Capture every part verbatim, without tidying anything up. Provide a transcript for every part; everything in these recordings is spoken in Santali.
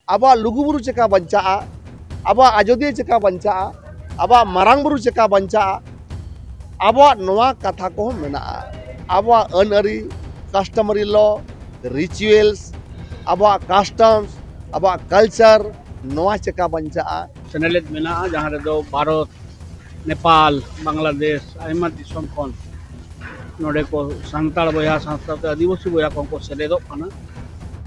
ᱟᱵᱚᱣᱟᱜ ᱞᱩᱜᱩᱵᱩᱨᱩ ᱪᱮᱠᱟ ᱵᱟᱧᱪᱟᱜᱼᱟ, ᱟᱵᱚᱣᱟᱜ ᱟᱡᱚᱫᱤᱭᱟᱹ ᱪᱮᱠᱟ ᱵᱟᱧᱪᱟᱜᱼᱟ, ᱟᱵᱚᱣᱟᱜ ᱢᱟᱨᱟᱝ ᱵᱩᱨᱩ ᱪᱮᱠᱟ ᱵᱟᱧᱪᱟᱜᱼᱟ, ᱟᱵᱚᱣᱟᱜ ᱱᱚᱣᱟ ᱠᱟᱛᱷᱟ ᱠᱚᱦᱚᱸ ᱢᱮᱱᱟᱜᱼᱟ᱾ ᱟᱵᱚᱣᱟᱜ ᱟᱹᱱ ᱟᱹᱨᱤ, customary law, rituals, ᱟᱵᱚᱣᱟᱜ customs, ᱟᱵᱚᱣᱟᱜ culture, ᱱᱚᱣᱟ ᱪᱮᱠᱟ ᱵᱟᱧᱪᱟᱜᱼᱟ᱾ ᱥᱮᱱᱮᱞᱮᱫ ᱢᱮᱱᱟᱜᱼᱟ, ᱡᱟᱦᱟᱸ ᱨᱮᱫᱚ ᱵᱷᱟᱨᱚᱛ, ᱱᱮᱯᱟᱞ, ᱵᱟᱝᱞᱟᱫᱮᱥ, ᱟᱭᱢᱟ ᱫᱤᱥᱚᱢ ᱠᱷᱚᱱ ᱱᱚᱰᱮ ᱠᱚ ᱥᱟᱱᱛᱟᱲ ᱵᱚᱭᱦᱟ ᱥᱟᱶ ᱥᱟᱶᱛᱮ ᱟᱹᱫᱤᱵᱟᱹᱥᱤ ᱵᱚᱭᱦᱟ ᱠᱚᱦᱚᱸ ᱠᱚ ᱥᱮᱞᱮᱫᱚᱜ ᱠᱟᱱᱟ᱾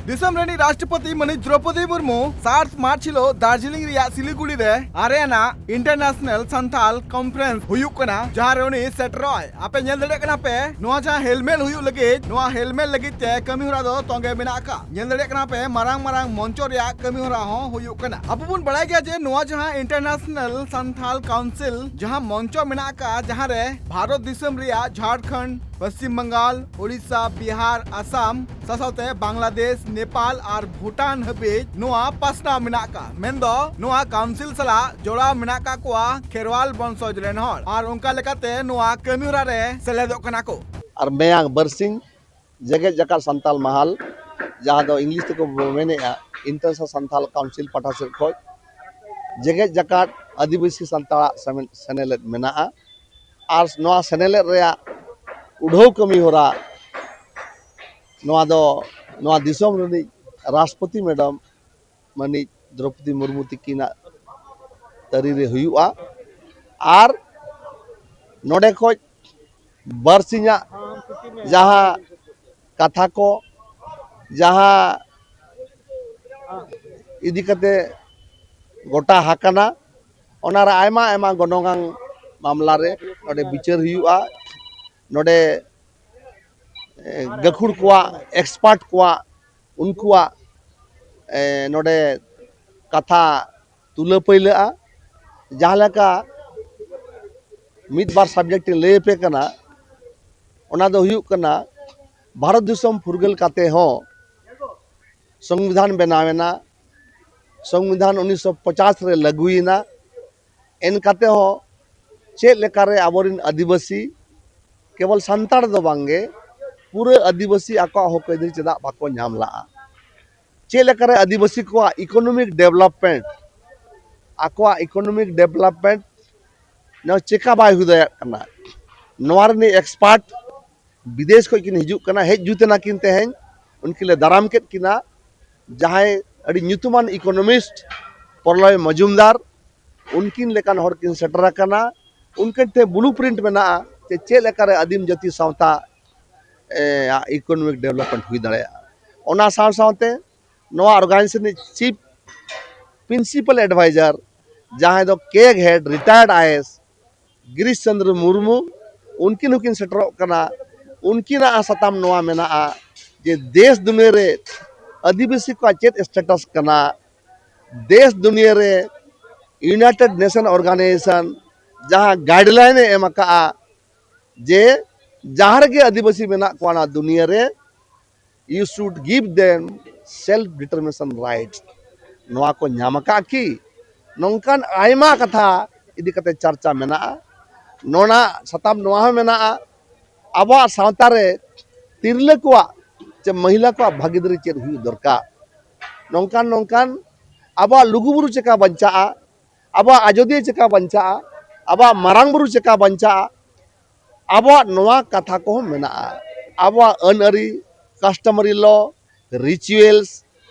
ᱫᱤᱥᱚᱢ ᱨᱤᱱᱤᱡ ᱨᱟᱥᱴᱨᱚᱯᱚᱛᱤ ᱢᱟᱹᱱᱤᱡ ᱫᱨᱚᱯᱚᱫᱤ ᱢᱩᱨᱢᱩ ᱥᱟᱛ ᱢᱟᱨᱪ ᱦᱤᱞᱳᱜ ᱫᱟᱨᱡᱤᱞᱤᱝ ᱨᱮᱭᱟᱜ ᱥᱤᱞᱤᱜᱩᱲᱤ ᱨᱮ ᱟᱨᱮ ᱟᱱᱟᱜ International Santhal Conference ᱦᱩᱭᱩᱜ ᱠᱟᱱᱟ, ᱡᱟᱦᱟᱸ ᱨᱮ ᱩᱱᱤ ᱥᱮᱴᱮᱨᱚᱜ ᱟᱭ᱾ ᱟᱯᱮ ᱧᱮᱞ ᱫᱟᱲᱮᱭᱟᱜ ᱠᱟᱱᱟ ᱯᱮ, ᱱᱚᱣᱟ ᱡᱟᱦᱟᱸ ᱦᱮᱞᱢᱮᱞ ᱦᱩᱭᱩᱜ ᱞᱟᱹᱜᱤᱫ, ᱱᱚᱣᱟ ᱦᱮᱞᱢᱮᱞ ᱞᱟᱹᱜᱤᱫ ᱛᱮ ᱠᱟᱹᱢᱤ ᱦᱚᱨᱟ ᱫᱚ ᱛᱚᱸᱜᱮ ᱢᱮᱱᱟᱜ ᱟᱠᱟᱫ᱾ ᱧᱮᱞ ᱫᱟᱲᱮᱭᱟᱜ ᱠᱟᱱᱟ ᱯᱮ, ᱢᱟᱨᱟᱝ ᱢᱟᱨᱟᱝ ᱢᱚᱧᱪᱚ ᱨᱮᱭᱟᱜ ᱠᱟᱹᱢᱤ ᱦᱚᱨᱟ ᱦᱚᱸ ᱦᱩᱭᱩᱜ ᱠᱟᱱᱟ᱾ ᱟᱵᱚ ᱵᱚᱱ ᱵᱟᱲᱟᱭ ᱜᱮᱭᱟ ᱡᱮ ᱱᱚᱣᱟ ᱡᱟᱦᱟᱸ International Santhal Council ᱡᱟᱦᱟᱸ ᱢᱚᱧᱪᱚ ᱢᱮᱱᱟᱜ ᱟᱠᱟᱫ, ᱡᱟᱦᱟᱸ ᱨᱮ ᱵᱷᱟᱨᱚᱛ ᱫᱤᱥᱚᱢ ᱨᱮᱭᱟᱜ ᱡᱷᱟᱲᱠᱷᱚᱸᱰ, ᱯᱚᱥᱪᱤᱢ ᱵᱟᱝᱜᱟᱞ, ᱳᱰᱤᱥᱟ, ᱵᱤᱦᱟᱨ, ᱟᱥᱟᱢ, ᱥᱟᱶ ᱥᱟᱶᱛᱮ ᱵᱟᱝᱞᱟᱫᱮᱥ, ᱱᱮᱯᱟᱞ ᱟᱨ ᱵᱷᱩᱴᱟᱱ ᱦᱟᱹᱵᱤᱡ ᱱᱚᱣᱟ ᱯᱟᱥᱱᱟᱣ ᱢᱮᱱᱟᱜ ᱟᱠᱟᱫ᱾ ᱢᱮᱱᱫᱚ ᱱᱚᱣᱟ council ᱥᱟᱞᱟᱜ ᱡᱚᱲᱟᱣ ᱢᱮᱱᱟᱜ ᱟᱠᱟᱫ ᱠᱚᱣᱟ ᱠᱷᱮᱨᱣᱟᱞ ᱵᱚᱝᱥᱚᱡᱽ ᱨᱮᱱ ᱦᱚᱲ, ᱟᱨ ᱚᱱᱠᱟ ᱞᱮᱠᱟᱛᱮ ᱱᱚᱣᱟ ᱠᱟᱹᱢᱤ ᱦᱚᱨᱟ ᱨᱮ ᱥᱮᱞᱮᱫᱚᱜ ᱠᱟᱱᱟ ᱠᱚ᱾ ᱟᱨ ᱢᱮᱭᱟᱝ ᱵᱟᱨᱥᱤᱧ ᱡᱮᱜᱮᱛ ᱡᱟᱠᱟᱛ ᱥᱟᱱᱛᱟᱞ ᱢᱟᱦᱟᱞ, ᱡᱟᱦᱟᱸ ᱫᱚ ᱤᱝᱞᱤᱥ ᱛᱮᱠᱚ ᱢᱮᱱᱮᱫᱼᱟ, International Santhal Council ᱯᱟᱦᱴᱟ ᱥᱮᱫ ᱠᱷᱚᱱ ᱡᱮᱜᱮᱛ ᱡᱟᱠᱟᱛ ᱟᱹᱫᱤᱵᱟᱹᱥᱤ ᱥᱟᱱᱛᱟᱲᱟᱜ ᱥᱮᱢᱮ-, ᱥᱮᱱᱮᱞᱮᱫ ᱢᱮᱱᱟᱜᱼᱟ᱾ ᱟᱨ ᱱᱚᱣᱟ ᱥᱮᱱᱮᱞᱮᱫ ᱨᱮᱭᱟᱜ ᱩᱰᱷᱟᱹᱣ ᱠᱟᱹᱢᱤ ᱦᱚᱨᱟ ᱱᱚᱣᱟ ᱫᱚ ᱱᱚᱣᱟ ᱫᱤᱥᱚᱢ ᱨᱤᱱᱤᱡ ᱨᱟᱥᱴᱨᱚᱯᱚᱛᱤ ᱢᱮᱰᱟᱢ ᱢᱟᱹᱱᱤᱡ ᱫᱨᱚᱯᱚᱫᱤ ᱢᱩᱨᱢᱩ ᱛᱤᱠᱤᱱᱟᱜ ᱛᱟᱹᱨᱤ ᱨᱮ ᱦᱩᱭᱩᱜᱼᱟ᱾ ᱟᱨ ᱱᱚᱰᱮ ᱠᱷᱚᱡ ᱵᱟᱨᱥᱤᱧᱟᱜ ᱡᱟᱦᱟᱸ ᱠᱟᱛᱷᱟ ᱠᱚ, ᱡᱟᱦᱟᱸ ᱤᱫᱤ ᱠᱟᱛᱮ ᱜᱚᱴᱟ ᱟᱠᱟᱱᱟ, ᱚᱱᱟᱨᱮ ᱟᱭᱢᱟ ᱟᱭᱢᱟ ᱜᱚᱱᱚᱝᱟᱱ ᱢᱟᱢᱞᱟ ᱨᱮ ᱱᱚᱰᱮ ᱵᱤᱪᱟᱹᱨ ᱦᱩᱭᱩᱜᱼᱟ᱾ ᱱᱚᱰᱮ, ᱮ, ᱜᱟᱹᱠᱷᱩᱲ ᱠᱚᱣᱟᱜ, expert ᱠᱚᱣᱟᱜ, ᱩᱱᱠᱩᱣᱟᱜ, ᱮ, ᱱᱚᱰᱮ ᱠᱟᱛᱷᱟ ᱛᱩᱞᱟᱹ ᱯᱟᱹᱭᱞᱟᱹᱜᱼᱟ᱾ ᱡᱟᱦᱟᱸ ᱞᱮᱠᱟ ᱢᱤᱫ ᱵᱟᱨ subject ᱤᱧ ᱞᱟᱹᱭ ᱟᱯᱮ ᱠᱟᱱᱟ, ᱚᱱᱟ ᱫᱚ ᱦᱩᱭᱩᱜ ᱠᱟᱱᱟ, ᱵᱷᱟᱨᱚᱛ ᱫᱤᱥᱚᱢ ᱯᱷᱩᱨᱜᱟᱹᱞ ᱠᱟᱛᱮ ᱦᱚᱸ ᱥᱚᱝᱵᱤᱫᱷᱟᱱ ᱵᱮᱱᱟᱣ ᱮᱱᱟ, ᱥᱚᱝᱵᱤᱫᱷᱟᱱ ᱩᱱᱤᱥᱥᱚ ᱯᱚᱪᱟᱥ ᱨᱮ ᱞᱟᱹᱜᱩᱭᱮᱱᱟ᱾ ᱮᱱ ᱠᱟᱛᱮ ᱦᱚᱸ ᱪᱮᱫ ᱞᱮᱠᱟᱨᱮ ᱟᱵᱚᱨᱮᱱ ᱟᱹᱫᱤᱵᱟᱹᱥᱤ, ᱠᱮᱵᱚᱞ ᱥᱟᱱᱛᱟᱲ ᱫᱚ ᱵᱟᱝᱜᱮ, ᱯᱩᱨᱟᱹ ᱟᱹᱫᱤᱵᱟᱹᱥᱤ ᱟᱠᱚᱣᱟᱜ ᱦᱚᱠ ᱟᱹᱭᱫᱟᱹᱨᱤ ᱪᱮᱫᱟᱜ ᱵᱟᱠᱚ ᱧᱟᱢ ᱞᱟᱜᱼᱟ? ᱪᱮᱫ ᱞᱮᱠᱟᱨᱮ ᱟᱹᱫᱤᱵᱟᱹᱥᱤ ᱠᱚᱣᱟᱜ ᱤᱠᱳᱱᱚᱢᱤᱠ ᱰᱮᱵᱷᱞᱚᱯᱢᱮᱱᱴ, ᱟᱠᱚᱣᱟᱜ ᱤᱠᱳᱱᱚᱢᱤᱠ ᱰᱮᱵᱷᱞᱚᱯᱢᱮᱱᱴ ᱱᱚᱣᱟ ᱪᱮᱠᱟ ᱵᱟᱭ ᱦᱩᱭ ᱫᱟᱲᱮᱭᱟᱜ ᱠᱟᱱᱟ, ᱱᱚᱣᱟ ᱨᱤᱱᱤᱡ ᱮᱠᱥᱯᱟᱨᱴ ᱵᱤᱫᱮᱥ ᱠᱷᱚᱱ ᱠᱤᱱ ᱦᱤᱡᱩᱜ ᱠᱟᱱᱟ, ᱦᱮᱡ ᱡᱩᱛ ᱮᱱᱟ ᱠᱤᱱ ᱛᱮᱦᱮᱧ, ᱩᱱᱠᱤᱱ ᱞᱮ ᱫᱟᱨᱟᱢ ᱠᱮᱫ ᱠᱤᱱᱟ᱾ ᱡᱟᱦᱟᱸᱭ ᱟᱹᱰᱤ ᱧᱩᱛᱩᱢᱟᱱ ᱤᱠᱳᱱᱚᱢᱤᱥᱴ ᱯᱨᱚᱞᱚᱭ ᱢᱚᱡᱩᱢᱫᱟᱨ, ᱩᱱᱠᱤᱱ ᱞᱮᱠᱟᱱ ᱦᱚᱲ ᱠᱤᱱ ᱥᱮᱴᱮᱨ ᱟᱠᱟᱱᱟ᱾ ᱩᱱᱠᱤᱱ ᱴᱷᱮᱱ ᱵᱞᱩ ᱯᱨᱤᱱᱴ ᱢᱮᱱᱟᱜᱼᱟ ᱡᱮ ᱪᱮᱫ ᱞᱮᱠᱟᱨᱮ ᱟᱹᱫᱤᱢ ᱡᱟᱹᱛᱤ ᱥᱟᱶᱛᱟ ᱮ, ᱤᱠᱳᱱᱚᱢᱤᱠ ᱰᱮᱵᱷᱞᱚᱯᱢᱮᱱᱴ ᱦᱩᱭ ᱫᱟᱲᱮᱭᱟᱜᱼᱟ᱾ ᱚᱱᱟ ᱥᱟᱶ ᱥᱟᱶᱛᱮ ᱱᱚᱣᱟ ᱚᱨᱜᱟᱱᱟᱭᱡᱮᱥᱚᱱ ᱨᱤᱱᱤᱡ ᱪᱤᱯ ᱯᱨᱤᱱᱥᱤᱯᱟᱞ ᱮᱰᱵᱷᱟᱭᱡᱟᱨ, ᱡᱟᱦᱟᱸᱭ ᱫᱚ ᱠᱮᱜᱽ head retired I A S Girish Chandra Murmu, ᱩᱱᱠᱤᱱ ᱦᱚᱸᱠᱤᱱ ᱥᱮᱴᱮᱨᱚᱜ ᱠᱟᱱᱟ᱾ ᱩᱱᱠᱤᱱᱟᱜ ᱥᱟᱛᱟᱢ ᱱᱚᱣᱟ ᱢᱮᱱᱟᱜᱼᱟ ᱡᱮ ᱫᱮᱥ ᱫᱩᱱᱤᱭᱟᱹ ᱨᱮ ᱟᱹᱫᱤᱵᱟᱹᱥᱤ ᱠᱚᱣᱟᱜ ᱪᱮᱫ ᱥᱴᱮᱴᱟᱥ ᱠᱟᱱᱟ, ᱫᱮᱥ ᱫᱩᱱᱤᱭᱟᱹ ᱨᱮ ᱤᱭᱩᱱᱟᱭᱴᱮᱰ ᱱᱮᱥᱚᱱ ᱚᱨᱜᱟᱱᱟᱭᱡᱮᱥᱚᱱ ᱡᱟᱦᱟᱸ ᱜᱟᱭᱤᱰᱞᱟᱭᱤᱱ ᱮ ᱮᱢ ᱟᱠᱟᱫᱼᱟ ᱡᱮ ᱡᱟᱦᱟᱸ ᱨᱮᱜᱮ ᱟᱹᱫᱤᱵᱟᱹᱥᱤ ᱢᱮᱱᱟᱜ ᱠᱚᱣᱟ ᱚᱱᱟ ᱫᱩᱱᱤᱭᱟᱹ ᱨᱮ, you should give them self determination right᱾ ᱱᱚᱣᱟ ᱠᱚ ᱧᱟᱢ ᱟᱠᱟᱫ ᱠᱤ? ᱱᱚᱝᱠᱟᱱ ᱟᱭᱢᱟ ᱠᱟᱛᱷᱟ ᱤᱫᱤ ᱠᱟᱛᱮ ᱪᱟᱨᱪᱟ ᱢᱮᱱᱟᱜᱼᱟ᱾ ᱱᱚᱣᱟ ᱥᱟᱛᱟᱢ ᱱᱚᱣᱟ ᱦᱚᱸ ᱢᱮᱱᱟᱜᱼᱟ, ᱟᱵᱚᱣᱟᱜ ᱥᱟᱶᱛᱟ ᱨᱮ ᱛᱤᱨᱞᱟᱹ ᱠᱚᱣᱟᱜ ᱪᱮ ᱢᱚᱦᱤᱞᱟ ᱠᱚᱣᱟᱜ ᱵᱷᱟᱹᱜᱤᱫᱟᱹᱨᱤ ᱪᱮᱫ ᱦᱩᱭᱩᱜ ᱫᱚᱨᱠᱟᱨ, ᱱᱚᱝᱠᱟᱱ ᱱᱚᱝᱠᱟᱱ ᱟᱵᱚᱣᱟᱜ ᱞᱩᱜᱩᱵᱩᱨᱩ ᱪᱮᱠᱟ ᱵᱟᱧᱪᱟᱜᱼᱟ, ᱟᱵᱚᱣᱟᱜ ᱟᱡᱚᱫᱤᱭᱟᱹ ᱪᱮᱠᱟ ᱵᱟᱧᱪᱟᱜᱼᱟ, ᱟᱵᱚᱣᱟᱜ ᱢᱟᱨᱟᱝ ᱵᱩᱨᱩ ᱪᱮᱠᱟ ᱵᱟᱧᱪᱟᱜᱼᱟ, ᱟᱵᱚᱣᱟᱜ ᱱᱚᱣᱟ ᱠᱟᱛᱷᱟ ᱠᱚᱦᱚᱸ ᱢᱮᱱᱟᱜᱼᱟ᱾ ᱟᱵᱚᱣᱟᱜ ᱟᱹᱱ ᱟᱹᱨᱤ, customary law, rituals,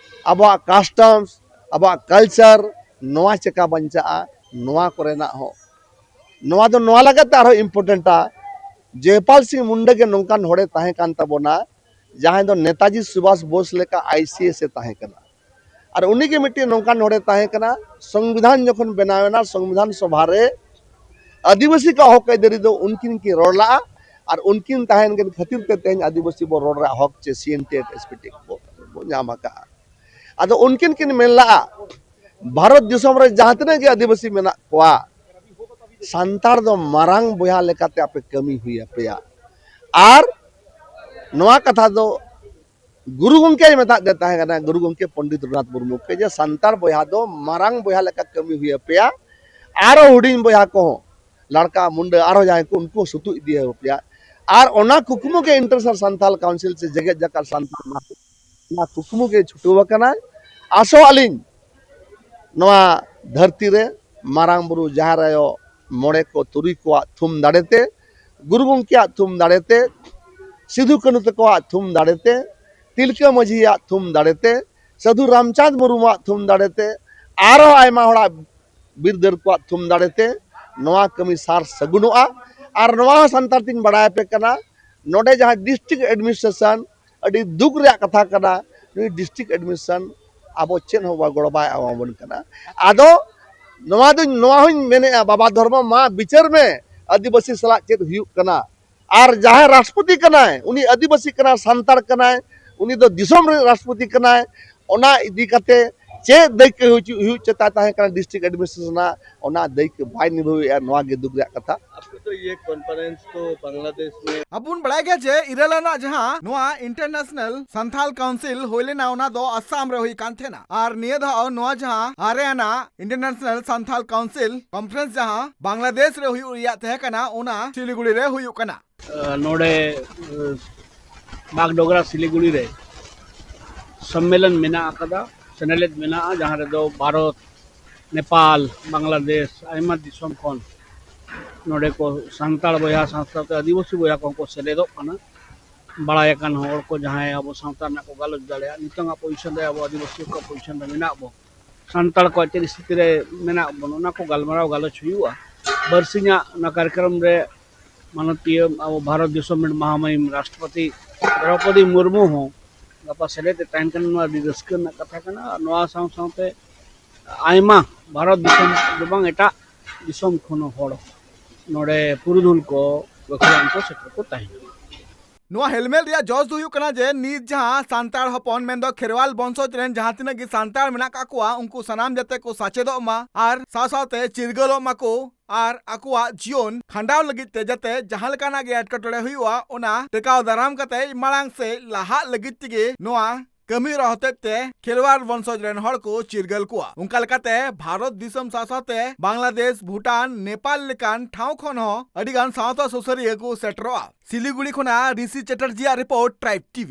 ᱟᱵᱚᱣᱟᱜ customs, ᱟᱵᱚᱣᱟᱜ culture, ᱱᱚᱣᱟ ᱪᱮᱠᱟ ᱵᱟᱧᱪᱟᱜᱼᱟ, ᱱᱚᱣᱟ ᱠᱚᱨᱮᱱᱟᱜ ᱦᱚᱸ᱾ ᱱᱚᱣᱟ ᱫᱚ ᱱᱚᱣᱟ ᱞᱟᱹᱜᱤᱫ ᱛᱮ ᱟᱨᱦᱚᱸ ᱤᱢᱯᱚᱨᱴᱮᱱᱴᱟ, ᱡᱚᱭᱯᱟᱞ ᱥᱤᱝ ᱢᱩᱱᱰᱟ ᱜᱮ ᱱᱚᱝᱠᱟᱱ ᱦᱚᱲᱮ ᱛᱟᱦᱮᱸ ᱠᱟᱱ ᱛᱟᱵᱚᱱᱟ, ᱡᱟᱦᱟᱸᱭ ᱫᱚ ᱱᱮᱛᱟᱡᱤ ᱥᱩᱵᱷᱟᱥ ᱵᱳᱥ ᱞᱮᱠᱟ ᱟᱭ ᱥᱤ ᱮᱥ ᱮ ᱛᱟᱦᱮᱸ ᱠᱟᱱᱟ᱾ ᱟᱨ ᱩᱱᱤᱜᱮ ᱢᱤᱫᱴᱮᱱ ᱱᱚᱝᱠᱟᱱ ᱦᱚᱲᱮ ᱛᱟᱦᱮᱸ ᱠᱟᱱᱟ, ᱥᱚᱝᱵᱤᱫᱷᱟᱱ ᱡᱚᱠᱷᱚᱱ ᱵᱮᱱᱟᱣ ᱮᱱᱟ, ᱥᱚᱝᱵᱤᱫᱷᱟᱱ ᱥᱚᱵᱷᱟ ᱨᱮ ᱟᱹᱫᱤᱵᱟᱹᱥᱤ ᱠᱚᱣᱟᱜ ᱦᱚᱠ ᱟᱹᱭᱫᱟᱹᱨᱤ ᱫᱚ ᱩᱱᱠᱤᱱ ᱠᱤᱱ ᱨᱚᱲ ᱞᱟᱜᱼᱟ᱾ ᱟᱨ ᱩᱱᱠᱤᱱ ᱛᱟᱦᱮᱸᱭᱮᱱ ᱠᱤᱱ ᱠᱷᱟᱹᱛᱤᱨ ᱛᱮ ᱛᱮᱦᱮᱧ ᱟᱹᱫᱤᱵᱟᱹᱥᱤ ᱵᱚ ᱨᱚᱲ ᱨᱮᱭᱟᱜ ᱦᱚᱠ ᱪᱮ ᱥᱤ N T S P T ᱵᱚ, ᱵᱚ ᱧᱟᱢ ᱟᱠᱟᱫᱼᱟ᱾ ᱟᱫᱚ ᱩᱱᱠᱤᱱ ᱠᱤᱱ ᱢᱮᱱ ᱞᱟᱜᱼᱟ, ᱵᱷᱟᱨᱚᱛ ᱫᱤᱥᱚᱢ ᱨᱮ ᱡᱟᱦᱟᱸ ᱛᱤᱱᱟᱹᱜ ᱜᱮ ᱟᱹᱫᱤᱵᱟᱹᱥᱤ ᱢᱮᱱᱟᱜ ᱠᱚᱣᱟ, ᱥᱟᱱᱛᱟᱲ ᱫᱚ ᱢᱟᱨᱟᱝ ᱵᱚᱭᱦᱟ ᱞᱮᱠᱟᱛᱮ ᱟᱯᱮ ᱠᱟᱹᱢᱤ ᱦᱩᱭ ᱟᱯᱮᱭᱟ᱾ ᱟᱨ ᱱᱚᱣᱟ ᱠᱟᱛᱷᱟ ᱫᱚ ᱜᱩᱨᱩ ᱜᱚᱢᱠᱮᱭ ᱢᱮᱛᱟᱫ ᱫᱮ ᱛᱟᱦᱮᱸ ᱠᱟᱱᱟ, ᱜᱩᱨᱩ ᱜᱚᱢᱠᱮ ᱯᱚᱱᱰᱤᱛ ᱨᱚᱜᱷᱩᱱᱟᱛᱷ ᱢᱩᱨᱢᱩ ᱜᱮ, ᱡᱮ ᱥᱟᱱᱛᱟᱲ ᱵᱚᱭᱦᱟ ᱫᱚ ᱢᱟᱨᱟᱝ ᱵᱚᱭᱦᱟ ᱞᱮᱠᱟ ᱠᱟᱹᱢᱤ ᱦᱩᱭ ᱟᱯᱮᱭᱟ, ᱟᱨᱚ ᱦᱩᱰᱤᱧ ᱵᱚᱭᱦᱟ ᱠᱚᱦᱚᱸ, ᱞᱟᱲᱠᱟ, ᱢᱩᱱᱰᱟᱹ, ᱟᱨᱦᱚᱸ ᱡᱟᱦᱟᱸᱭ ᱠᱚ, ᱩᱱᱠᱩ ᱦᱚᱸ ᱥᱩᱛᱩᱜ ᱤᱫᱤ ᱟᱯᱮᱭᱟ᱾ ᱟᱨ ᱚᱱᱟ ᱠᱩᱠᱢᱩ ᱜᱮ ᱤᱱᱴᱟᱨᱱᱮᱥᱱᱟᱞ ᱥᱟᱱᱛᱟᱞ ᱠᱟᱣᱩᱱᱥᱤᱞ ᱥᱮ ᱡᱮᱜᱮᱛ ᱡᱟᱠᱟᱛ ᱥᱟᱱᱛᱟᱲ ᱢᱟᱦᱟ ᱚᱱᱟ ᱠᱩᱠᱢᱩ ᱜᱮ ᱪᱷᱩᱴᱟᱹᱣ ᱟᱠᱟᱱᱟᱭ᱾ ᱟᱥᱚᱜ ᱟᱹᱞᱤᱧ ᱱᱚᱣᱟ ᱫᱷᱟᱹᱨᱛᱤ ᱨᱮ ᱢᱟᱨᱟᱝ ᱵᱩᱨᱩ, ᱡᱟᱦᱮᱨ ᱟᱭᱳ, ᱢᱚᱬᱮ ᱠᱚ ᱛᱩᱨᱩᱭ ᱠᱚᱣᱟᱜ ᱛᱷᱩᱢ ᱫᱟᱲᱮᱛᱮ, ᱜᱩᱨᱩ ᱜᱚᱢᱠᱮᱭᱟᱜ ᱛᱷᱩᱢ ᱫᱟᱲᱮᱛᱮ, ᱥᱤᱫᱷᱩ ᱠᱟᱹᱱᱦᱩ ᱛᱟᱠᱚᱣᱟᱜ ᱛᱷᱩᱢ ᱫᱟᱲᱮᱛᱮ, ᱛᱤᱞᱠᱟᱹ ᱢᱟᱹᱡᱷᱤᱭᱟᱜ ᱛᱷᱩᱢ ᱫᱟᱲᱮᱛᱮ, ᱥᱟᱹᱫᱷᱩ ᱨᱟᱢᱪᱟᱸᱫᱽ ᱢᱩᱨᱢᱩᱣᱟᱜ ᱛᱷᱩᱢ ᱫᱟᱲᱮᱛᱮ, ᱟᱨᱦᱚᱸ ᱟᱭᱢᱟ ᱦᱚᱲᱟᱜ ᱵᱤᱨᱫᱟᱹᱨ ᱠᱚᱣᱟᱜ ᱛᱷᱩᱢ ᱫᱟᱲᱮᱛᱮ ᱱᱚᱣᱟ ᱠᱟᱹᱢᱤ ᱥᱟᱨ ᱥᱟᱹᱜᱩᱱᱚᱜᱼᱟ᱾ ᱟᱨ ᱱᱚᱣᱟ ᱦᱚᱸ ᱥᱟᱱᱛᱟᱲ ᱛᱤᱧ ᱵᱟᱲᱟᱭ ᱟᱯᱮ ᱠᱟᱱᱟ, ᱱᱚᱰᱮ ᱡᱟᱦᱟᱸ district administration, ᱟᱹᱰᱤ ᱫᱩᱠ ᱨᱮᱭᱟᱜ ᱠᱟᱛᱷᱟ ᱠᱟᱱᱟ, ᱱᱩᱭ district administration ᱟᱵᱚ ᱪᱮᱫ ᱦᱚᱸ ᱵᱟ-, ᱜᱚᱲᱚ ᱵᱟᱭ ᱮᱢᱟᱵᱚᱱ ᱠᱟᱱᱟ᱾ ᱟᱫᱚ ᱱᱚᱣᱟ ᱫᱚᱧ, ᱱᱚᱣᱟ ᱦᱚᱸᱧ ᱢᱮᱱᱮᱫᱼᱟ, ᱵᱟᱵᱟ ᱫᱷᱚᱨᱢᱚ, ᱢᱟ ᱵᱤᱪᱟᱹᱨ ᱢᱮ, ᱟᱹᱫᱤᱵᱟᱹᱥᱤ ᱥᱟᱞᱟᱜ ᱪᱮᱫ ᱦᱩᱭᱩᱜ ᱠᱟᱱᱟ᱾ ᱟᱨ ᱡᱟᱦᱟᱸᱭ ᱨᱟᱥᱴᱨᱚᱯᱚᱛᱤ ᱠᱟᱱᱟᱭ, ᱩᱱᱤ ᱟᱹᱫᱤᱵᱟᱹᱥᱤ ᱠᱟᱱᱟᱭ, ᱥᱟᱱᱛᱟᱲ ᱠᱟᱱᱟᱭ, ᱩᱱᱤ ᱫᱚ ᱫᱤᱥᱚᱢ ᱨᱮᱱ ᱨᱟᱥᱴᱨᱚᱯᱚᱛᱤ ᱠᱟᱱᱟᱭ᱾ ᱚᱱᱟ ᱤᱫᱤ ᱠᱟᱛᱮ ᱪᱮᱫ ᱫᱟᱹᱭᱠᱟᱹ ᱦᱩᱭᱩᱜ, ᱦᱩᱭᱩᱜ ᱪᱮᱛᱟ ᱛᱟᱦᱮᱸ ᱠᱟᱱᱟ district administration ᱨᱮᱱᱟᱜ, ᱚᱱᱟ ᱫᱟᱹᱭᱠᱟᱹ ᱵᱟᱭ ᱱᱤᱵᱷᱟᱹᱣᱮᱫᱼᱟ, ᱱᱚᱣᱟ ᱜᱮ ᱫᱩᱠ ᱨᱮᱭᱟᱜ ᱠᱟᱛᱷᱟ᱾ आपको तो ये कॉन्फ्रेंस तो बांग्लादेश में ᱟᱵᱚ ᱵᱚᱱ ᱵᱟᱲᱟᱭ ᱜᱮᱭᱟ ᱡᱮ ᱤᱨᱟᱹᱞ ᱟᱱᱟᱜ ᱡᱟᱦᱟᱸ ᱱᱚᱣᱟ International Santhal Council ᱦᱩᱭ ᱞᱮᱱᱟ, ᱚᱱᱟ ᱫᱚ ᱟᱥᱟᱢ ᱨᱮ ᱦᱩᱭ ᱠᱟᱱ ᱛᱟᱦᱮᱱᱟ᱾ ᱟᱨ ᱱᱤᱭᱟᱹ ᱫᱷᱟᱣ ᱱᱚᱣᱟ ᱡᱟᱦᱟᱸ ᱟᱨᱮ ᱟᱱᱟᱜ International Santhal Council Conference ᱡᱟᱦᱟᱸ ᱵᱟᱝᱞᱟᱫᱮᱥ ᱨᱮ ᱦᱩᱭᱩᱜ ᱨᱮᱭᱟᱜ ᱛᱟᱦᱮᱸ ᱠᱟᱱᱟ, ᱚᱱᱟ ᱥᱤᱞᱤᱜᱩᱲᱤ ᱨᱮ ᱦᱩᱭᱩᱜ ᱠᱟᱱᱟ᱾ ᱱᱚᱰᱮ ᱵᱟᱜᱰᱚᱜᱽᱨᱟ ᱥᱤᱞᱤᱜᱩᱲᱤ ᱨᱮ ᱥᱚᱢᱢᱮᱞᱚᱱ ᱢᱮᱱᱟᱜ ᱟᱠᱟᱫᱟ, ᱥᱮᱱᱮᱞᱮᱫ ᱢᱮᱱᱟᱜᱼᱟ, ᱡᱟᱦᱟᱸ ᱨᱮᱫᱚ ᱵᱷᱟᱨᱚᱛ, ᱱᱮᱯᱟᱞ, ᱵᱟᱝᱞᱟᱫᱮᱥ, ᱟᱭᱢᱟ ᱫᱤᱥᱚᱢ ᱠᱷᱚᱱ ᱱᱚᱰᱮ ᱠᱚ ᱥᱟᱱᱛᱟᱲ ᱵᱚᱭᱦᱟ ᱥᱟᱶ ᱥᱟᱶᱛᱮ ᱟᱹᱫᱤᱵᱟᱹᱥᱤ ᱵᱚᱭᱦᱟ ᱠᱚᱦᱚᱸ ᱠᱚ ᱥᱮᱞᱮᱫᱚᱜ ᱠᱟᱱᱟ᱾ ᱵᱟᱲᱟᱭ ᱟᱠᱟᱱ ᱦᱚᱲ ᱠᱚ ᱡᱟᱦᱟᱸᱭ ᱟᱵᱚ ᱥᱟᱶᱛᱟ ᱨᱮᱱᱟᱜ ᱠᱚ ᱜᱟᱞᱚᱪ ᱫᱟᱲᱮᱭᱟᱜᱼᱟ, ᱱᱤᱛᱚᱝᱟᱜ ᱯᱚᱡᱤᱥᱚᱱ ᱨᱮ ᱟᱵᱚ ᱟᱹᱫᱤᱵᱟᱹᱥᱤ ᱠᱚᱣᱟᱜ ᱯᱚᱡᱤᱥᱚᱱ ᱨᱮ ᱢᱮᱱᱟᱜ ᱵᱚᱱ, ᱥᱟᱱᱛᱟᱲ ᱠᱚᱣᱟᱜ ᱪᱮᱫ ᱥᱛᱷᱤᱛᱤ ᱨᱮ ᱢᱮᱱᱟᱜ ᱵᱚᱱ, ᱚᱱᱟ ᱠᱚ ᱜᱟᱞᱢᱟᱨᱟᱣ ᱜᱟᱞᱚᱪ ᱦᱩᱭᱩᱜᱼᱟ᱾ ᱵᱟᱨᱥᱤᱧᱟᱜ ᱚᱱᱟ ᱠᱟᱨᱭᱚᱠᱨᱚᱢ ᱨᱮ ᱢᱟᱱᱚᱛᱤᱭᱟᱹ ᱟᱵᱚ ᱵᱷᱟᱨᱚᱛ ᱫᱤᱥᱚᱢ ᱨᱮᱱ ᱢᱟᱦᱟᱢᱟᱹᱭᱤᱢ ᱨᱟᱥᱴᱨᱚᱯᱚᱛᱤ ᱫᱨᱚᱣᱯᱚᱫᱤ ᱢᱩᱨᱢᱩ ᱦᱚᱸ ᱜᱟᱯᱟ ᱥᱮᱞᱮᱫ ᱮ ᱛᱟᱦᱮᱱ ᱠᱟᱱᱟ᱾ ᱱᱚᱣᱟ ᱟᱹᱰᱤ ᱨᱟᱹᱥᱠᱟᱹ ᱨᱮᱱᱟᱜ ᱠᱟᱛᱷᱟ ᱠᱟᱱᱟ᱾ ᱟᱨ ᱱᱚᱣᱟ ᱥᱟᱶ ᱥᱟᱶᱛᱮ ᱟᱭᱢᱟ ᱵᱷᱟᱨᱚᱛ ᱫᱤᱥᱚᱢ ᱫᱚ ᱵᱟᱝ, ᱮᱴᱟᱜ ᱫᱤᱥᱚᱢ ᱠᱷᱚᱱ ᱦᱚᱸ ᱦᱚᱲ ᱱᱚᱰᱮ ᱯᱩᱨᱩᱫᱷᱩᱞ ᱠᱚ ᱜᱟᱹᱠᱷᱩᱲᱟᱱ ᱠᱚ ᱥᱮᱴᱮᱨ ᱠᱚ ᱛᱟᱦᱮᱱᱟ᱾ ᱱᱚᱣᱟ ᱦᱮᱞᱢᱮᱞ ᱨᱮᱭᱟᱜ ᱡᱚᱥ ᱫᱚ ᱦᱩᱭᱩᱜ ᱠᱟᱱᱟ ᱡᱮ ᱱᱤᱛ ᱡᱟᱦᱟᱸ ᱥᱟᱱᱛᱟᱲ ᱦᱚᱯᱚᱱ ᱢᱮᱱᱫᱚ ᱠᱷᱮᱨᱣᱟᱞ ᱵᱚᱝᱥᱚᱡᱽ ᱨᱮᱱ ᱡᱟᱦᱟᱸ ᱛᱤᱱᱟᱹᱜ ᱜᱮ ᱥᱟᱱᱛᱟᱲ ᱢᱮᱱᱟᱜ ᱠᱟᱜ ᱠᱚᱣᱟ, ᱩᱱᱠᱩ ᱥᱟᱱᱟᱢ ᱡᱟᱛᱮ ᱠᱚ ᱥᱟᱪᱮᱫᱚᱜ ᱢᱟ ᱟᱨ ᱥᱟᱶ ᱥᱟᱶᱛᱮ ᱪᱤᱨᱜᱟᱹᱞᱚᱜ ᱢᱟᱠᱚ ᱟᱨ ᱟᱠᱚᱣᱟᱜ ᱡᱤᱭᱚᱱ ᱠᱷᱟᱸᱰᱟᱣ ᱞᱟᱹᱜᱤᱫ ᱛᱮ ᱡᱟᱛᱮ ᱡᱟᱦᱟᱸ ᱞᱮᱠᱟᱱᱟᱜ ᱜᱮ ᱮᱴᱠᱮᱴᱚᱬᱮ ᱦᱩᱭᱩᱜᱼᱟ, ᱚᱱᱟ ᱴᱮᱠᱟᱣ ᱫᱟᱨᱟᱢ ᱠᱟᱛᱮ ᱢᱟᱲᱟᱝ ᱥᱮᱫ ᱞᱟᱦᱟᱜ ᱞᱟᱹᱜᱤᱫ ᱛᱮᱜᱮ ᱱᱚᱣᱟ ᱠᱟᱹᱢᱤ ᱦᱚᱨᱟ ᱦᱚᱛᱮᱡ ᱛᱮ ᱠᱷᱮᱨᱣᱟᱞ ᱵᱚᱝᱥᱚᱡᱽ ᱨᱮᱱ ᱦᱚᱲ ᱠᱚ ᱪᱤᱨᱜᱟᱹᱞ ᱠᱚᱣᱟ᱾ ᱚᱱᱠᱟ ᱞᱮᱠᱟᱛᱮ ᱵᱷᱟᱨᱚᱛ ᱫᱤᱥᱚᱢ ᱥᱟᱶ ᱥᱟᱶᱛᱮ ᱵᱟᱝᱞᱟᱫᱮᱥ, ᱵᱷᱩᱴᱟᱱ, ᱱᱮᱯᱟᱞ ᱞᱮᱠᱟᱱ ᱴᱷᱟᱶ ᱠᱷᱚᱱ ᱦᱚᱸ ᱟᱹᱰᱤ ᱜᱟᱱ ᱥᱟᱶᱛᱟ ᱥᱩᱥᱟᱹᱨᱤᱭᱟᱹ ᱠᱚ ᱥᱮᱴᱮᱨᱚᱜᱼᱟ᱾ ᱥᱤᱞᱤᱜᱩᱲᱤ ᱠᱷᱚᱱᱟᱜ ᱨᱤᱥᱤ ᱪᱮᱴᱟᱨᱡᱤᱭᱟᱜ ᱨᱤᱯᱳᱨᱴ, ᱴᱨᱟᱭᱤᱵᱽ ᱴᱤᱵᱷᱤ᱾